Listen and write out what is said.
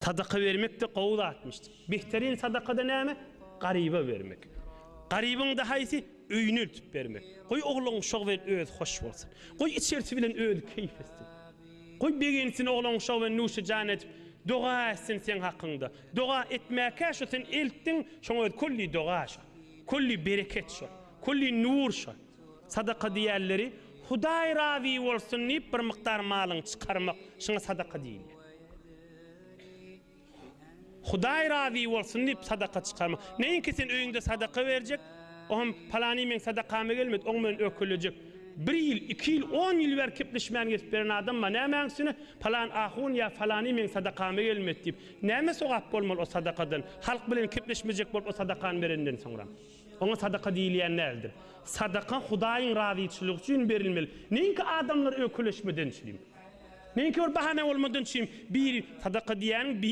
Sadaka bermek-de gowy zatmyş. Behterin sadaka-da näme? Garyba bermek. Garybyň-da haýsy? Öýüni eltip bermek. Goý ogluň şog bilen özi hoş bolsun. Goý içersi bilen özi keýp etsin. Goý begensin ogluň şog bilen nuşy-jan edip, doga etsin seň hakyňda. Doga etmäkä şo sen eltdiň, şoň özi külli doga şo. Külli bereket şo. Külli nur şo. Sadaka diýýänleri Hudaý razy bolsun diýip bir mukdar malyňy çykarmak, şuňa sadaka diýilýär. Hudaý razy bolsun diýip sadaka çykarmak. Näinki sen öýüňde sadaka berjek, oňam palany meň sadakama gelmedi, oň bilen ökelejek. Bir ýyl, iki ýyl, on ýyl bäri kepleşmän gezip beren adam bar. Nämäň üstüne palan ahun ýa falany meň sadakama gelmedi diýip. Näme sogap bolmaly o sadakadan? Halk bilen kepleşmejek bolup o sadakany berenden soňra. Oňa sadaka diýilýän däldir. Sadaka Hudaýyň razyçylygy üçin berilmeli. Näinki adamlar ökeleşmeden çürim. Meňki bir bahana bolmadan üçin biri sadaka diýýäniň.